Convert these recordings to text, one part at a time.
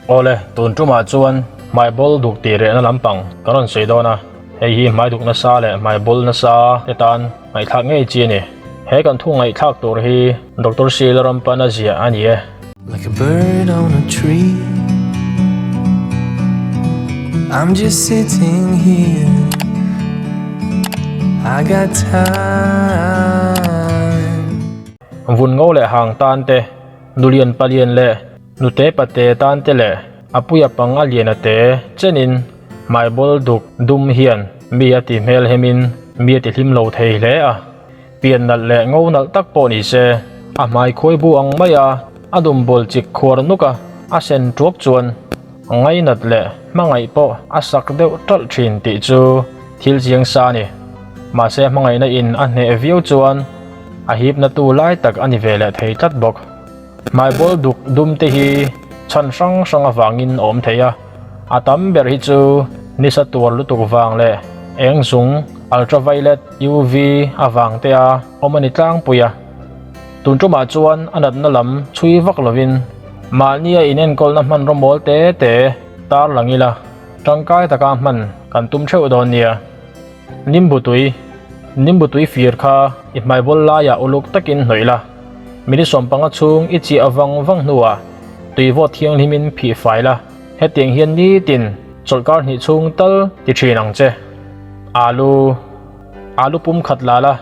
Awle, tun tumah chuan hmaibawl duk tih rehna lampang kan rawn sawi dawn a, hei hi hmai duk nasa leh hmaibawl nasa te tan ngaihthlak ngei chi a ni. He kan thu ngaihthlak tur hi Doctor Sheila Rampana ziah a ni e. Like a bird on a tree I'm just sitting here I got time. Vun ngo leh hang tan te, nulian palian leh Nute pate tan te leh a puia pang a lian a te chenin hmaibawl duk dum hian mi a ti hmel hemin mi a ti hlim lo thei hle a. Pian nalh leh ngo nalh tak pawh ni se a hmai khuai bu ang mai a, a dum bawl chik khuar nuk a, a sen tuak chuan ngainat leh hmangaih pawh a sak deuh ṭalh ṭhin tih chu thil chiang sa a ni. Mahse hmangaihna in a hneh viau chuan a hipna tu lai tak a ni ve leh thei tlat bawk. Hmaibawl duk dum te hi chhan hrang hrang avangin a awm thei a, a tam ber hi chu nisa tuar lutuk vang leh eng zung, ultraviolet, UV, avang te a awm a ni tlangpui a. Tun tumah chuan a natna lam chhui vak lovin mahnia inenkawlna hmanraw mawl te te tar lang ila tangkai taka hman kan tum theuh dawn nia. Nimbu tui, Nimbu tui fir kha i hmaibawl laiah uluk takin hnawih la. Minute 15 chhung i chiah vang vang hnuah tui vawt thianghlimin phih fai la. Hetiang hian nitin chawlhkar hnih chhung tal ti thin ang che. Alu, Alu pum khat la la,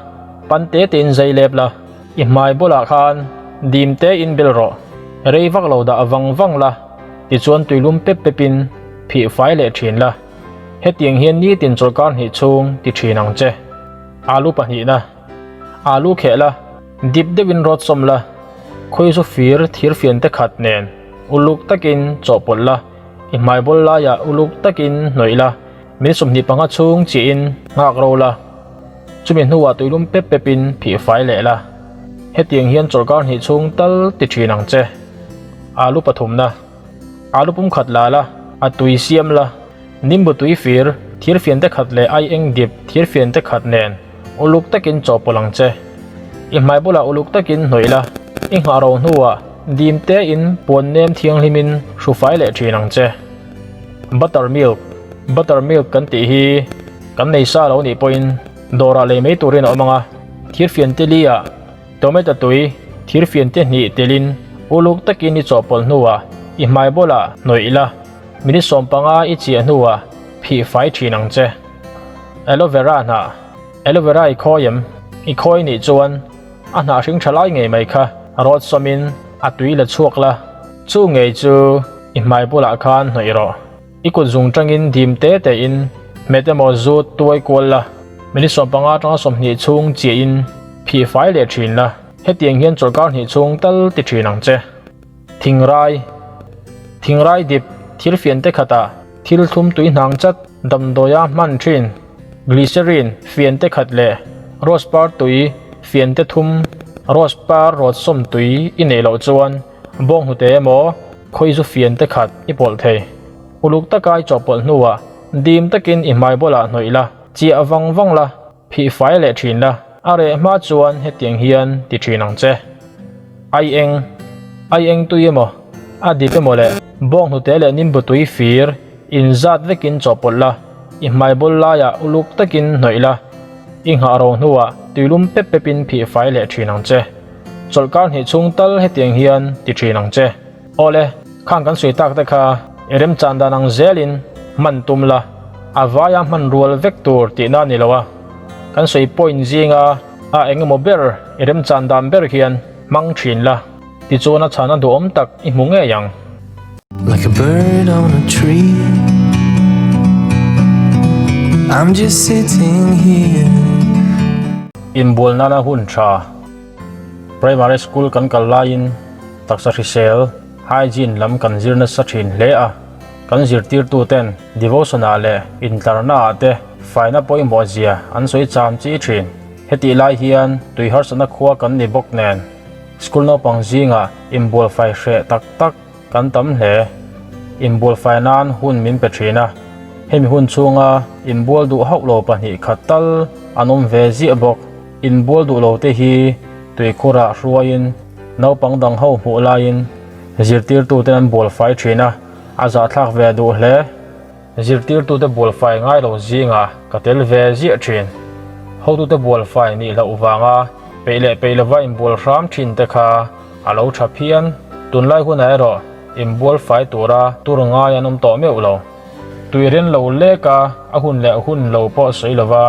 pan te tein zai lep la. I hmai bulah khan dim tein bel rawh. Rei vak lo dah vang vang la, tichuan tuilum pep pepin phih fai leh thin la. Hetiang hian nitin chawlhkar hnih chhung ti thin ang che. Alu pahnihna. Alu kheh la, dip deuhin rawt sawm la, khawizu fir thir fian te khat nen uluk takin chawhpawlh la, i hmaibawl laiah uluk takin hnawih la, min 25 chhung chiahin nghak ro la, chumi hnuah tuilum pep pepin phih fai leh la. Hetiang hian chawlhkar hnih chhung tal ti thin ang che. Alu pathumna. Alu pum khat la la, a tui siam la, nimbu tui fir, thir fian te khat leh ai eng dip thir fian te khat nen uluk takin chawhpawlh ang che. I hmai bulah uluk takin hnawih la, i nghah ro hnuah dim tein puan nem thianghlimin hru fai leh thin ang che. Butter milk, Butter milk kan tih hi kan nei sa lo nih pawhin dawrah lei mai turin a awm ang a, thir fian te li ah Tomato tui, thirfian te hnih telin uluk takin i chawhpawlh hnuah i hmai bulah hnawih ila, minute 15 i chiah hnuah phih fai thin ang che. Aloe vera hnah, Aloe vera i khawi em? I khawi nih chuan a hnah hring tha lai ngei mai kha rawt sawmin a tui la chhuak la, chu ngei chu i hmai bulah khan hnawih rawh. I kut zung tangin dim te tein hmet emaw zut tuai kual la, minute 15 atanga 20 chhung chiahin phih fai leh thin la, hetiang hian chawlhkar hnih chhung tal ti thin ang che. Thingrai, Thingrai dip thil fian te khatah thil thlum tui hnang chat damdawia hman thin, glycerin fian te khat leh rose par tui fian te thum, rose par rawt sawm tui i neih loh chuan bawng hnute emaw Khawizu fian te khat i pawlh thei. Uluk taka i chawhpawlh hnuah dim takin i hmai bulah hnawih la, chiah vang vang la, phih fai leh thin la, a reh hma chuan hetiang hian ti thin ang che. Ai eng, ai eng tui emaw, a dip emaw leh bawng hnute leh nimbu tui fir inzat vekin chawhpawlh la, i hmai bul laiah uluk takin hnawih la, i nghah ro hnuah tuilum pep pepin phih fai leh thin ang che. Chawlhkar hnih chhung tal hetiang hian ti thin ang che. Awle, khang kan sawi tak te kha i remchan dan ang zelin hman tum la, a vaia hman rual vek tur tihna a ni lo a. Kan sawi point zinga a eng emaw ber i remchan dan ber hian hmang thin la, tichuan a chhana duhawm tak i hmu ngei ang. Like a bird on a tree I'm just sitting here. Inbual nana hun tha. Primary school kan kal laiin taksa hrisel, hygiene, lam kan zir nasa thin hle a, kan zirtirtuten devotion ah leh intlarna ah te faina pawimawh zia an sawi cham chi thin. Hetih lai hian tui harsatna khua kan ni bawk nen school naupang zingah inbual fai hreh tak tak kan tam hle. Inbual fai nan hun min pe thin a, hemi hun chhunga inbual duh hauh lo pahnih khat tal an awm ve ziah bawk. Inbual duh lo te hi tuikhurah hruaiin naupang dang ho hmuh laiin zirtirtuten an bual fai thin a. A zahthlak ve duh hle. Zirtirtute bualfai ngai lo zingah ka tel ve ziah thin. Hotute bualfai nih loh vanga peih leh peih lova inbual hram thin te kha a lo tha phian. Tunlai hunah erawh inbualfai tura tur ngai an awm tawh meuh lo. Tui ren lo lek a, a hun leh hun lo pawh sawi lova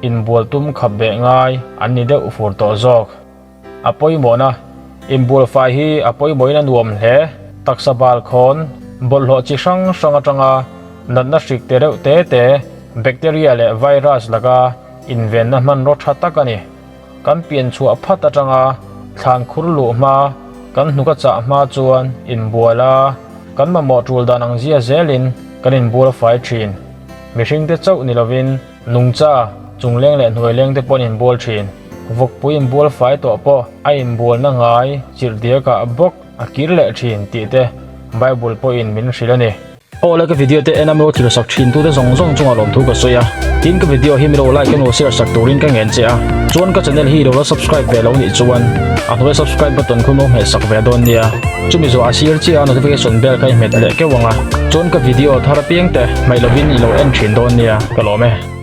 inbual tum khap beh ngai an ni deuh fur tawh zawk. A pawimawhna, Inbualfai hi a pawimawhin a nuam hle. Taksa bal khawn, bawlhhlawh chi hrang hrang atanga natna hrik te reuh te te, bacteria leh virus laka invenna hmanraw tha tak a ni. Kan pian chhuah phat atanga thlan khur luh hma, kan hnuk a chah hma chuan inbual a, kan mamawh tul dan ang zia zelin kan inbualfai thin. Mihringte chauh ni lovin Nungcha, chungleng leh hnuaileng te pawh an inbual thin. Vawkpui inbual fai tawh pawh a inbualna ngai chirh diakah bawk a kir leh thin tih te Bible pawhin min hrilh a ni. Aw le ka video te en a milo thlir sak thin tute zawng zawng chungah lawmthu ka sawi a, tin ka video hi milo like emaw share sak turin ka ngen che a, chuan ka channel hi ilo la subscribe ve lo nih chuan a hnuai subscribe button khu lo hmeh sak ve dawn nia. Chumi zawh a sir chiah a notification bell kha i hmet leh keuh ang a, chuan ka video thar apiang te hmaih lovin i lo en thin dawn nia ka lawm e.